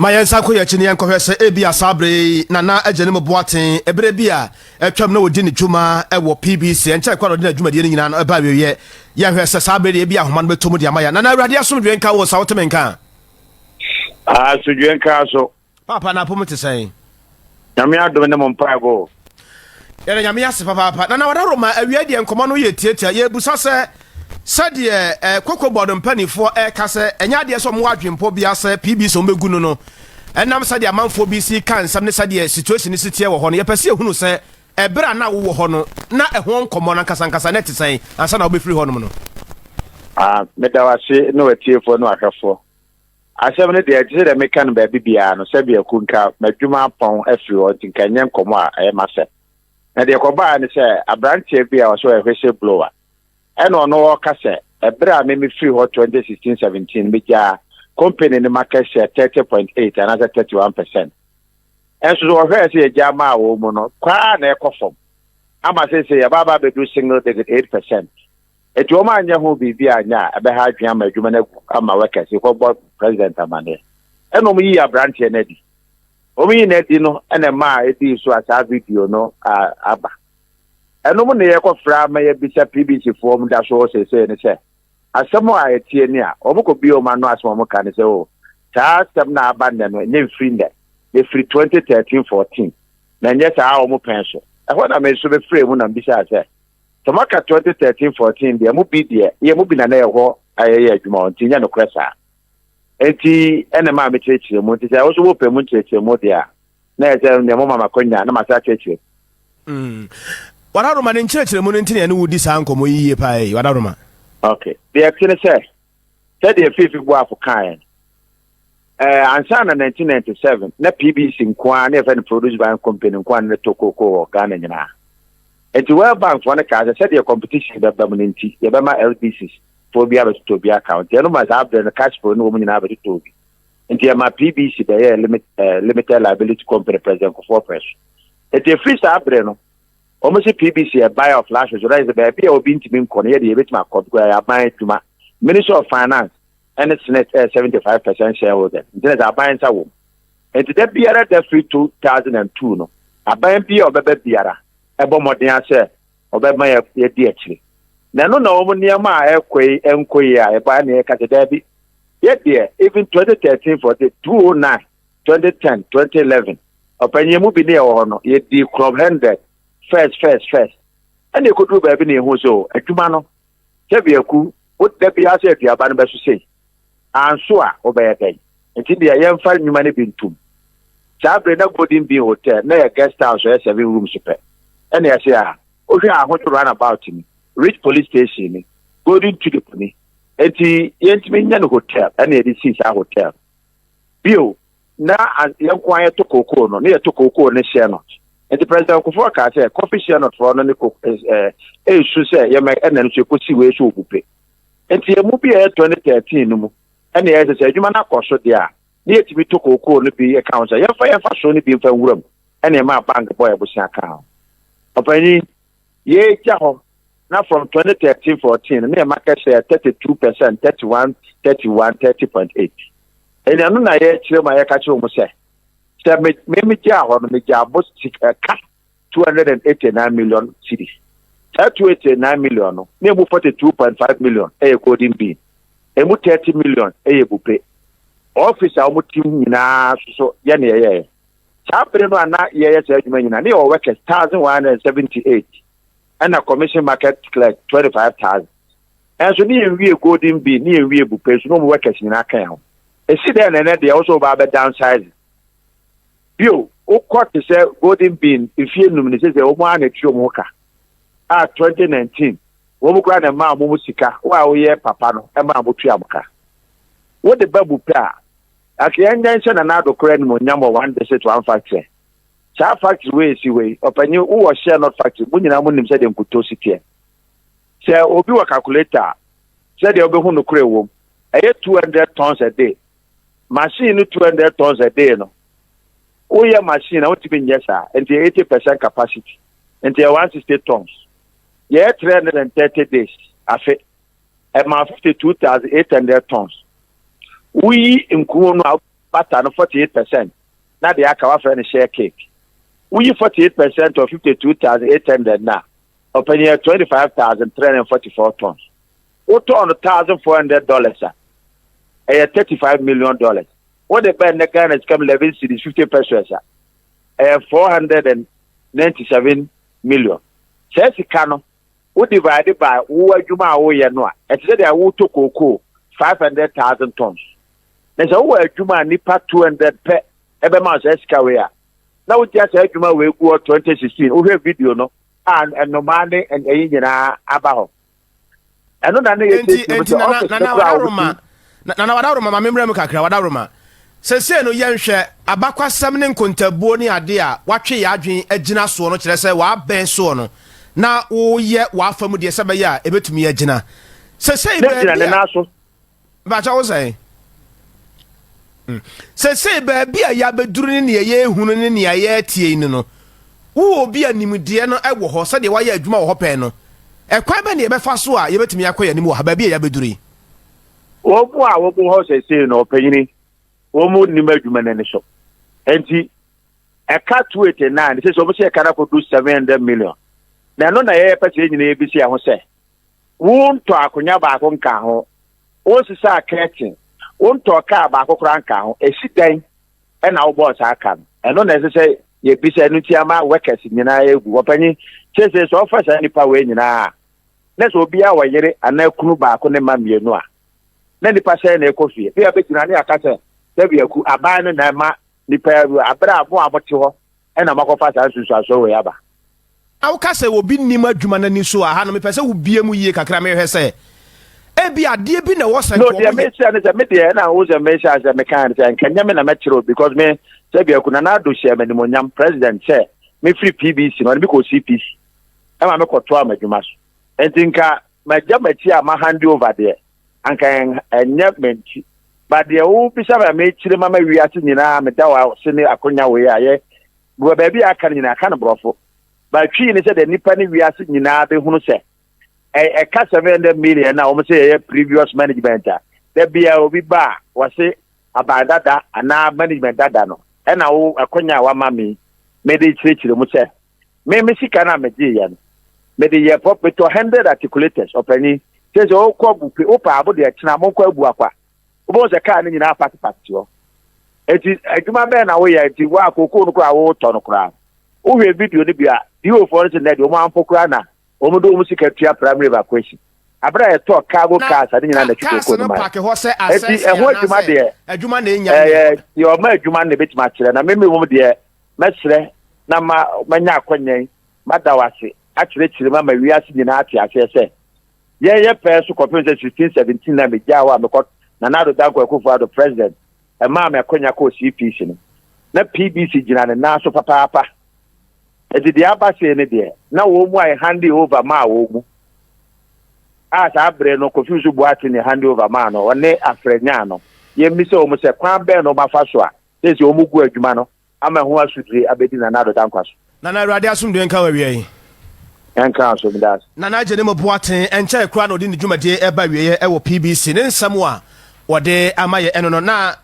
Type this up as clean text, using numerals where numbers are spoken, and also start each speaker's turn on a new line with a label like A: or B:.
A: Ma yɛnsan kɔ yɛn akyi na yɛnkɔhwɛ sɛ ebia saa bere yi Nana Agyanim Boateng, bere bi a atwam na ɔdi ne dwuma wɔ PBC, ɛnkyɛe koraa na ɔde n'adwumadie no nyinaa no ɛba awieeɛ. Yɛnhwɛ sɛ saa bere deɛ ebia ahoma no bɛtɔ mu de ama yɛn. Nana, Awurade asomdwoe nka wo, sa wote me nka?
B: Asomdwoe nka so.
A: Paapa, na apom te sɛn?
B: Nyame adom ne mo mpaebɔ o.
A: Yɛda Nyame ase papaapa. Nana Wadaroma, awia deɛ nkɔmmɔ no yɛ tiatia. Yɛrebusa sɛ, sɛdeɛ eh, Koko Board mpaninfoɔ ɛreka sɛ ɛnyɛ adeɛ sɛ wɔwɔ adwenpɔ biara sɛ PBC wɔbɛgu no no, ɛnam sɛdeɛ amanfoɔ bi si ka nsɛm ne sɛdeɛ situation no si teɛ wɔ hɔ no, yɛpɛ sɛ yɛhunu sɛ ɛberɛ a na wowɔ hɔ no, na ɛho nkɔmmɔ no ankasa ankasa na ɛte sɛn ansa na wobɛfiri hɔnom no?
B: Ah, meda wo ase ne w'atiefoɔ ne w'ahwɛfoɔ. Asɛm no deɛ, ɛte sɛ deɛ meka no baabi biara no, sɛdeɛ aku nka m'adwuma apɔn afiri hɔ nti nka ɛnyɛ nkɔmmɔ a ɛyɛ m'asɛm. Na deɛ ɛkɔbaeɛ ne sɛ, aberanteɛ bi a ɔsɛ ɔyɛ whistle blower, ɛna ɔno ɔreka sɛ ɛberɛ a me mefiri hɔ 2016-17 megyaa company no market share 30.8 anaasɛ 31%. Ɛnso so wɔhwɛɛ sɛ yɛgyaa maa wɔn mu no, kwaa na ɛkɔ fam ama seesei yɛba aba abɛduru single digit 8%. Enti wɔn anyɛ ho biribi anyɛ a ɛbɛha adwene ama adwuma no agu ama workers kɔbɔ president amaneɛ. Ɛna wɔn yii aberanteɛ no adi. Wɔn yii no adi no ɛna ɛmaa edii so a saa video no aba. Ɛno mu na yɛkɔfrɛ ama yɛabisa PBC foɔ wɔn da so hɔ seesei no sɛ asɛm a ɛteɛ ni a wɔn kɔ bie wɔn ano asɛm a wɔn ka ne sɛ o saa asɛm no a aba nnɛ no ɛnyɛ mfiri nnɛ na ɛfiri 2013 14 na ɛnyɛ saa wɔn pɛn so. Ɛhɔ na me nso mefrɛɛ mu na mebisaa sɛ Sɛ moaka 2013 14 deɛ mo bi deɛ yɛ mo bi na na yɛwɔ a yɛyɛ adwuma hɔ nti nyɛ nokorɛ saa. Nti ɛna ɛmaa me kyerɛkyerɛ mu nti sɛ wo nso wopɛ mu nkyerɛkyerɛmu deɛ a na ɛyɛ sɛ deɛ moma makwanya na masa akyerɛkyerɛ
A: mu. Mm. Wadaroma ne nkyerɛkyerɛmu no nti na yɛne wo di saa nkɔmmɔ yi yie paa yi, Wadaroma.
B: Ok. Deɛ ɛte ne sɛ, sɛdeɛ Fiifi Boafo kaeɛ no, Eh, ansa na 1997, na PBC nko ara na yɛfrɛ no Produce Buying Company nko ara na ɛtɔ kookoo wɔ Ghana nyinaa. Nti World Bank foɔ no kaa sɛ sɛdeɛ competition bɛba mu no nti, yɛbɛma LDCs foɔ bi abɛtotɔ bi aka ho. Nti ɛno ma saa berɛ no Cashpro ne wɔn nyinaa bɛtotɔɔ bi. Nti ɛma PBC bɛyɛɛ limit, eh, Limited Liability Company President Kufuor pɛ so. Nti ɛfiri saa berɛ no, wɔn se PBC yɛ buyer of last resort, ayɛ sɛ baabi a obi ntumi nkɔ no yɛde yɛbɛtumi akɔ because ɛyɛ aban adwuma. Ministry of Finance ɛne senate ɛyɛ 75% shareholders nti na sɛ aban nsa wɔ mu nti da biara da firi 2002 no aban bi a ɔbɛba biara ɛbɔ mmɔden asɛ ɔbɛma yɛdi akyire na ɛno na wɔn nneɛma a ɛkɔ yi ɛnkɔ yi a ɛba na yɛka sɛ daabi yɛ deɛ even 2013 14 2009 2010 2011 ɔpanyin mu bi ne yɛwɔ hɔ no yɛdi club 100 first first first ɛna ɛkɔduru baabi na yɛhu sɛ adwuma no sɛ biaku wo da biara sɛ aduaba no bɛso sei anso a wobɛyɛ dɛn nti deɛ yɛmfa nnwuma no bi ntom saa bere na Golden Bean Hotel na yɛ guest house ɔyɛ seven rooms pɛ ɛna yɛsɛ a wohwɛ Ahodwo roundabout ni Ridge Police Station ni Golden Tulip ni nti yɛntumi nyɛ no hotel ɛna yɛde sii saa hotel bio na yɛn nko ara yɛto kookoo no ne yɛto kookoo ne shea nut nti President Kufuor kaa sɛ coffee shea nut foɔ no ne ko ɛɛ ɛresu sɛ yɛmɛ ɛna no so yɛkɔsi wei so obupe nti yɛn mu bi a ɛyɛ 2013 no mu ɛna yɛyɛ sɛ sɛ adwuma no akɔ so deɛ a ne yɛtumi to kookoo no bi ka ho sɛ yɛmfa so no bi mfa nwura mu ɛna ɛma bank bɔ yɛ ka ho ɔpanyin yɛgya hɔ na from 2013 14 ne yɛ market share 32%, 31 31 30.8 ɛna no na yɛkyerɛ mu a yɛka kyerɛ mu sɛ sɛ me me megyaa hɔ no megyaa bo sika ka 289 million cedis. Saa 289 million no na emu 42.5 million ɛyɛ Golden Bean, emu 30 million ɛyɛ Bupe office a wɔn team nyinaa soso yɛ ne yɛyɛɛ saa bere no a na yɛyɛ saa adwuma nyinaa ne yɛwɔ workers 1178 ɛna commission market clerk 25,000 ɛnso ne yɛn wie Golden Bean ne yɛn wie Bupe so ne wɔn workers nyinaa kan ho esi dɛ na ɛnɛ deɛ wɔsɔ wɔba abɛ downsize bio. Wokɔ te sɛ Golden Bean mfie 5 ne sɛ wɔn a na etua wɔn ho ka a 2019 wɔn kura na ɛmaa wɔn sika wo a woyɛ papa no ɛmaa wɔn tua wɔn ka wode ba Bupe a aka yɛn nyɛ nhyɛ Nana Addo kora animonyam wɔ One District One Factory. Saa factory wei esi wei ɔpanyin wowɔ shea nut factory mo nyinaa mo nim sɛdeɛ nkuto si teɛ sɛ obi wɔ calculator a sɛdeɛ wobɛhu no kora ɛwom ɛyɛ 200 tons a day machine no 200 tons a day no woyɛ machine a wotumi nyɛ saa nti 80% capacity nti yɛ 160 tons yɛyɛ 330 days afe ɛma 52,800 tons woyi nkuo no a. Butter no 48% na deɛ aka wafrɛ no share cake. Woyi 48% of 52,800 na ɔpanyin yɛ 25,344 tons. Wotɔɔ no $1,400 a, ɛyɛ $35 million. Wode bɛn ne Ghana sika mu 11 cedis 50 pesewas a, ɛyɛ 497 million. Saa sika no, wo divide by wo adwuma a woyɛ no a, ɛte sɛ deɛ wotɔ kookoo 500,000 tons. Na sɛ wowɔ adwuma a nipa 200 pɛ ɛbɛma wo saa sika wei a, na wogyia saa adwuma wei gu hɔ 2016. Wohwɛ video no a, nnomaa ne ɛyi nyinaa aba hɔ. Ɛno na ne yɛ
A: Enti
B: kyerɛkyerɛ mu
A: enti
B: sɛ
A: Nana
B: office no
A: Nana
B: koraa a
A: Wadaroma, Nana Wadaroma, ma memmerɛ mu kakra. Wadaroma, sɛsei no yɛnhwɛ abakwasɛm ne nkontabuo ne ade a watwe yɛ adwen agyina soɔ no, kyerɛ sɛ wabɛn soɔ no na woyɛ w'afa mu deɛ sɛ bɛyɛ a ɛbɛtumi agyina sɛsei
B: ne gyina
A: baabi
B: ne
A: a
B: nan so.
A: Bakyɛ wo sɛn sɛsei baabi a yɛabɛduru ne nea yɛhunu ne nea yɛatie yi no, wowɔ obi a nimdeɛ no ɛwɔ hɔ sɛdeɛ wayɛ adwuma wɔ hɔ pɛn no, ɛkwan bɛ ne yɛbɛfa so a yɛbɛtumi akɔ yɛn anim wɔ ha baabi a yɛabɛduru yi?
B: Wɔn mu a wɔn mu hɔ sɛsei no, ɔpanyini, wɔn mu nim adwuma n'ani so. Nti ɛka 289 sɛ wɔn sɛ ɛka no akɔdu 700 million, na ɛno na yɛyɛ pɛ sɛ yɛn nyinaa yɛbisi ɛho sɛ wontɔ akonnwa baako nka ho, wonsesa curtain, wontɔ kaa baako koraa nka ho, esi dan ɛna wobɔɔ saa ka no. Ɛno na ɛsɛ sɛ yɛbisa. Ɛno nti ama workers nyinaa egu. Wɔpanyin kyerɛ sɛ ɔfa saa nipa wei nyinaa a, na sɛ obiara wɔ yere anaa kunu baako ne mma mmienu a, na nipa sɛn na ɛkɔ fie bi a bɛgyina ne aka sɛ sɛbi aku aban no na ɛma nipa abere a mo a mote hɔ ɛna moakɔfa saa nsunsuansoɔ wei aba.
A: Na woka sɛ obi nim adwuma no ani so a, ha no mepɛ sɛ wobie mu yie kakra. Mehwɛ sɛ ebi adeɛ bi na ɛwɔ sɛ
B: No,
A: nka
B: deɛ
A: ɔmo yɛ.
B: Mehyia ne sɛ me deɛ ɛna wo sɛ mehyia sɛ meka ne sɛ nka nyɛ me na mɛkyerɛ o, because me sɛbi aku Nana Ado hyɛ me animonyam president sɛ mefiri PBC no, ɔne me kɔ CPC ɛma mekɔtoa m'adwuma so. Nti nka magya m'akyi a ma hand over deɛ, anka ɛnyɛ m'akyi. But deɛ wobisa me a mekyerɛ ma ma wiase nyinaa, meda wɔ ase ne akonya wei a yɛ wɔ baabi a aka no nyinaa aka no borɔfo, but twii ne sɛ deɛ nipa ne wiase nyinaa bɛhunu sɛ ɛka 700 million na wɔn sɛ yɛyɛ previous management a, da bia obi ba a wɔse aban dada anaa management dada no, ɛna wo akonya a wama me mede kyerɛkyerɛ mu sɛ me sika no a megye yɛ no, mede yɛ pɔ metɔ 100 articulators. Ɔpanyin sɛ wokɔ bupe wopɛ abo deɛ kyena monkɔ abu akwa, wobɛhu sɛ kaa no nyinaa patepate hɔ. Eti adwuma bɛɛ na woyɛ? Nti wo a kookoo no koraa wotɔ no koraa, wohwɛ video no bi a DOfoɔ no sɛ nɛ deɛ ɔmo amfo koraa na wɔn de wɔn sika tua primary evacuation abere a yɛtɔ cargo cars ade nyinaa na ɛtwi
A: cars
B: kookoo
A: no
B: no ma.
A: Park hɔ sɛ
B: Eti
A: asɛse
B: ɛho adwuma
A: anaasɛ
B: deɛ
A: adwuma na enya.
B: Ɛyɛ deɛ ɔma adwuma no na ebetumi akyerɛ. Na mímí mu deɛ, mɛsrɛ na ma manya akɔnya yi, mada wo ase akyerɛkyerɛ mu ama wiase nyinaa ate aseɛ sɛ yɛyɛ pɛɛ so kɔpem sɛ 16 17 na megyaa hɔ a mekɔ Nana Ado Dankwa Akufo Ado president ɛmaa me akɔnya kɔɔ CPC no, na PBC gyina ne nan so papaapa. Eti deɛ aba sei ne deɛ na wɔn mu a hand over maa wɔn mu a, saa bere no Kofi Nso Buate ne hand over maa no, ɔne Afrɛnya no, yɛmmisa wɔn sɛ kwan bɛn na wɔn afa so a sɛsɛ wɔn gu adwuma no ama ho asodire abɛdi Nana Ado Dankwa so.
A: Nana, Awurade asomdwe nka wɔ awia yi.
B: Ɛnka so, meda ase.
A: Nana agye ne mo Boaten ɛnkyɛn koraa na ɔde ne dwumadie ɛba awieɛ ɛwɔ PBC ne nsɛm a wɔde ama yɛ ɛno no na